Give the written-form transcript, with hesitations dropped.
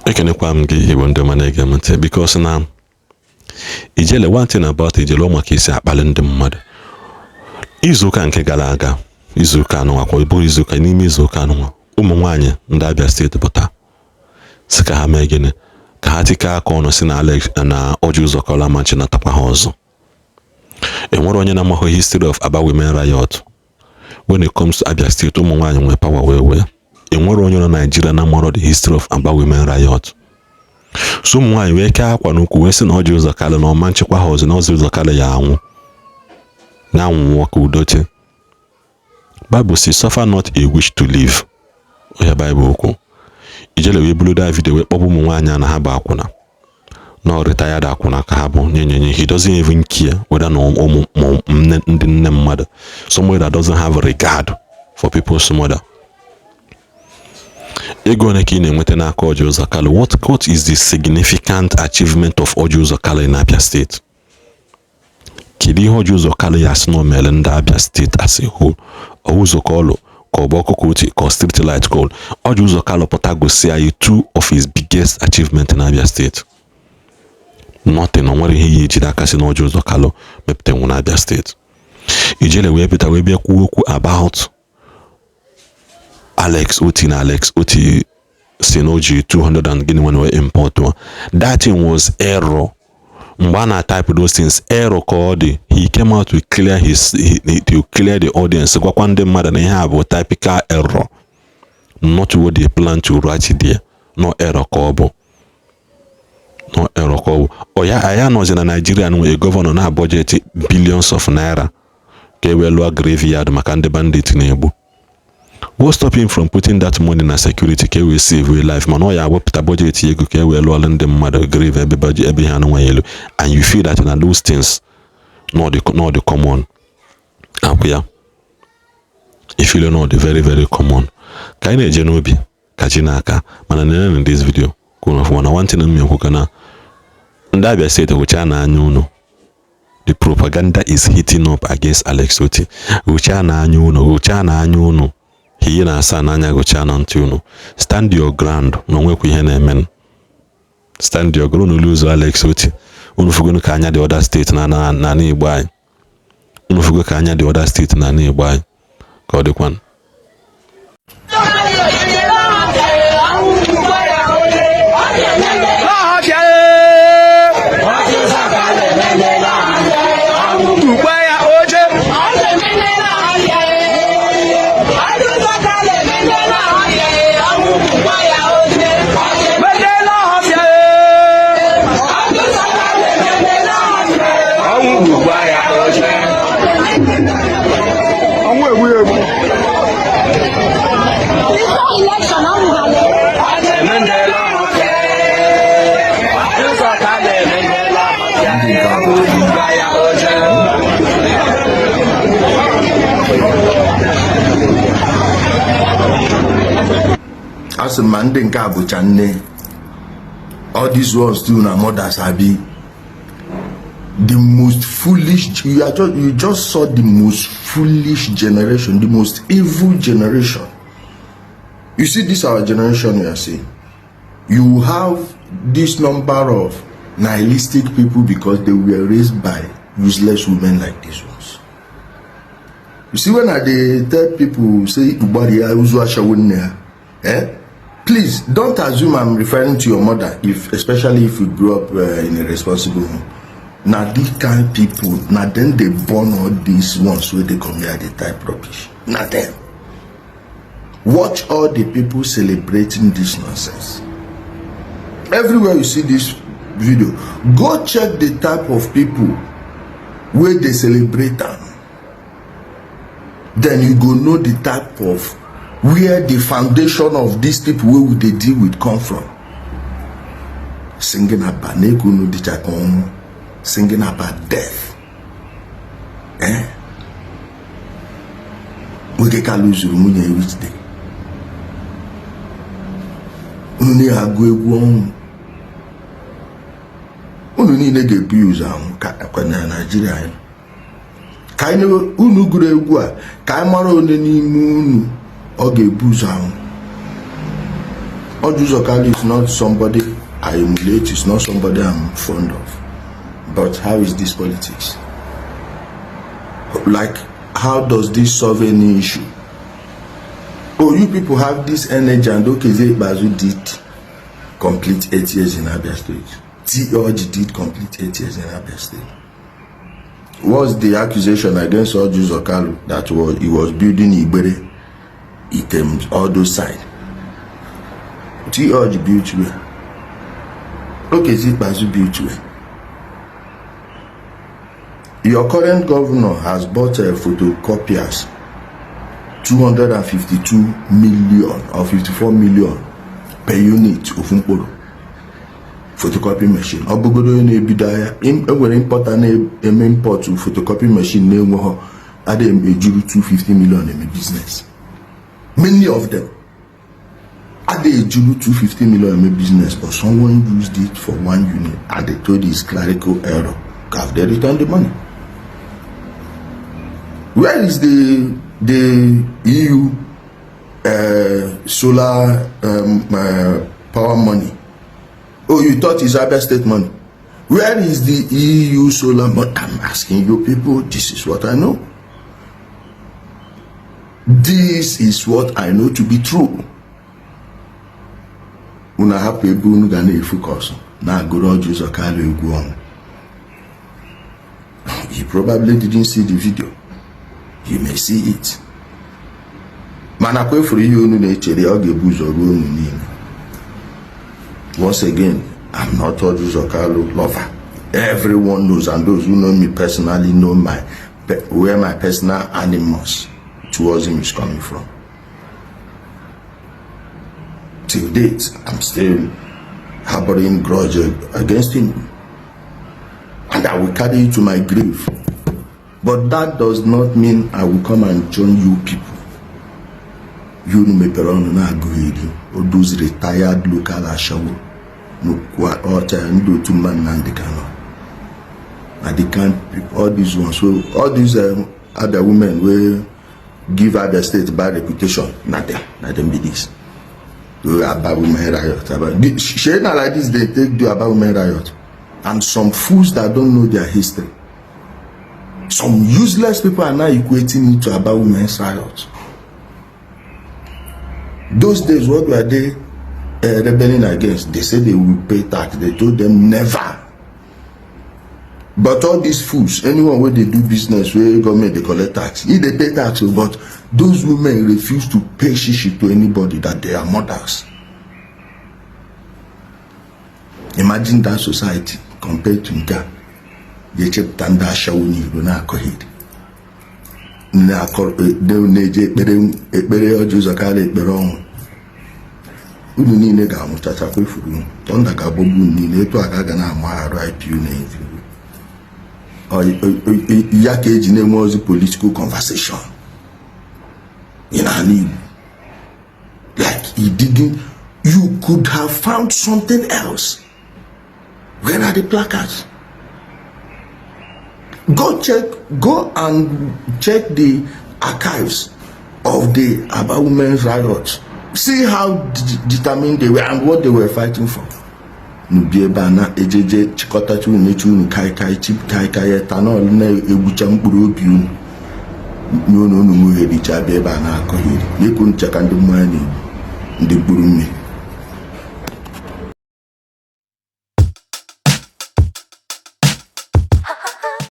Ekenekwa m gị, Igbo ndị ọma na-ege m ntị, because na Ijele, one thing about Ijele, ọ maka isi akpali ndị mmadụ. Izuụka nke gara aga, izuụka anụnwa kwa bụrụ izuụka n'ime izuụka anụnwa, ụmụ nwaanyị ndị Abia Steeti pụta sị ka ha mee gịnị? Ka ha tikọ aka ọnụ si na Alex na Orji Uzor Kalu amachi natakwa ha ọzọ. Enwere onye na-amaghị history of Aba Women Riot. When it comes to Abia State, ụmụ nwaanyị nwere power wee enwere onye nọ Naijiria na amarọ the history of Aba Women Riot. So ụmụ nwaanyị wee kee akwa n'ukwu wee sị na Orji Uzor Kalu na ọma nchekwa ha ọzọ, na Orji Uzor Kalu ya anwụ na anwụnwụọ ka udo chi. Bible si, "Suffer not a witch to live." Onye Bible okwu Ijele wee bulu that video wee kpọba ụmụ nwaanyị a na ha bụ akwụna, na retired akwụna ka ha bụ nye nye nye. He doesn't even care whether na ụmụ ma ndị nne mmadụ, somebody that doesn't have regard for people's mother. Ego ole ka ị na-enweta n'aka Orji Uzor Kalu? What is the significant achievement of Orji Uzor Kalu in Abia State? Kedu ihe Orji Uzor Kalu ya asị na o mere ndị Abia State as a whole? Ụzọ ka ọlụ, ka ọ bụ ọkụkọ otu, ka ọ street light, ka Orji Uzor Kalu pụta gosi anyị two of his biggest achievement in Abia State. Nothing. O nwere ihe ya ejide aka si na Orji Uzor Kalu mepụta na Abia State. Ijele wee pụta wee bịa kwuo okwu about Alex Oti, na Alex Oti si na o ji 200 and gịnị nwere wee import. That thing was error. Mgbe a na-type those things, error ka ọ dị. He came out to clear his he, to clear the audience, gwakwa ndị mmadụ na ihe a bụ typical error, not what they plan to write there. No error ka ọ bụ, no error ka ọ bụ. Ọ ya anyị anọzi na Nigeria nwere governor na budget billions of naira ka e wee lụọ graveyard maka ndị bandit na-egbu. What stop him from putting that money na security ka e wee save a life? Mana ọ ya wepụta budget ego ka e wee lụọla ndị mmadụ grave ebe budget ebe ihe anụnwa elu, and you feel that na those things not the common akwụ ya, you feel not the very very common. Ka anyị na-eje n'obi ka ji n'aka, mana nene na this video kwuru ọfụma na one thing m ekwu ka na ndị Abia Steeti hụchaa n'anya unu. The propaganda is heating up against Alex Oti. Hụchaa n'anya unu, hụchaa n'anya unu, ihe na-asa n'anya, gụchaa na ntị unu. Stand your ground na onwekwa ihe na-eme. Stand your ground. Unu lose Alex Oti, unu fugonu ka anya dị other steeti na na Igbo anyị. Unu fugo ka anya dị other steeti na Igbo anyị ka ọ dịkwanụ. Asị ma ndị nke a bụcha nne. All these ones too na mothers abi. The most foolish you are just, you just saw the most foolish generation, the most evil generation. You see this our generation you are seeing, you have this number of nihilistic people because they were raised by useless women like these ones. You see, when I dey tell people say Ugbari uzu ashawo nne ha, eh, please don't assume I'm referring to your mother, if especially if you grew up in a responsible home. Na these kind people, na them dey born all these ones wey dey come here dey type rubbish. Na them. Watch all the people celebrating this nonsense. Everywhere you see this video, go check the type of people wey dey celebrate am. Then you go know the type of where the foundation of these people wey we dey deal with come from. Singing about n'ekunu dịcha ka ọnwụ, singing about death. Eh? Nwoke ka lụzuru nwunye which day? Unu na-agụ egwu ọnwụ, unu niile ga-ebu ya ụzọ anwụ ka na Naịjirịa anyị. Ka anyị unu gụrụ egwu a, ka anyị mara onye n'ime unu ọ ga-ebu ụzọ anwụ. Orji Uzor Kalu is not somebody I emulate, is not somebody I'm fond of. But how is this politics? Like, how does this solve any issue? Oh, you people have this energy, and Okezie Ikpeazu did complete 8 years in Abia State. T. Orji did complete 8 years in Abia State. What's the accusation against Orji Uzor Kalu? That was he was building Igbere, Item, all those side. T. Orji built where? Okezie Ikpeazu built where? Your current governor has bought photocopiers, 252 million or 54 million per unit, ofu mkpụrụ photocopy machine. Ọ bụgodo onye na-ebido ahịa, enwere importer na-eme import photocopy machine na-enweghọ adịghị ejuru 250 million eme business. Many of them adịghị ejuru 250 million eme business, but someone used it for one unit and they told his clerical error. Have they returned the money? Where is the EU solar power money? Oh, you thought it's Abia State money. Where is the EU solar money? I'm asking you people, this is what I know. This is what I know to be true. Unu hapụ ebe unu ga na-efocus na-agụrụ Orji Uzor Kalu egwu ọnwụ. You probably didn't see the video. You may see it. Mana kwefuru ihe unu na-echere, ọ ga-ebu ụzọ ruo unu niile. Once again, I'm not Orji Uzor Kalu lover. Everyone knows, and those who know me personally know my where my personal animus towards him is coming from. Till date, I'm still harboring grudge against him, and I will carry it to my grave. But that does not mean I will come and join you people. You mepere ọnụ na-agụghị eri, those retired local ashawo n'okwu ọcha, ndị otu mma Nnamdi Kanu na the kind people, all these ones. So all these Abia women wey give Abia State bad reputation, na them be this. Do Aba women riot, Aba shey na like this they take do Aba women riot. And some fools that don't know their history, some useless people are now equating it to Aba women's riot. Those days, what were they rebelling against? They said they will pay tax. They told them never. But all these fools, anyone wey dey do business wey government dey collect tax, e dey pay tax o. But those women refuse to pay shishi to anybody, that they are mothers. Imagine that society compared to nke a ga-echepụta ndị ashawo n'iro na-akọghịrị na-eje ekpere ekpere Orji Uzor Kalu ekpere ọnwụ. Unu niile ga-anwụchacha, kwefuru unu. Thunder ga-agbagbu unu niile. Etu a ka a ga na-amụ RIP na ya ka eji na-enwe ozi political conversation in ala Igbo. Like he didn't, you could have found something else. Where are the placards? Go check, go and check the archives of the Aba women's riot. See how determined they were and what they were fighting for. N'ubi ebe a na-ejeje chịkọtacha unu echi unu kaikai chip kaikai ethanol na-egbucha mkpụrụ obi unu nye unu unu nwughericha, bịa ebe a na-akọgheri na-ekwu ncha ka ndị mmanya na-egbu ndị mkpụrụ mmiri.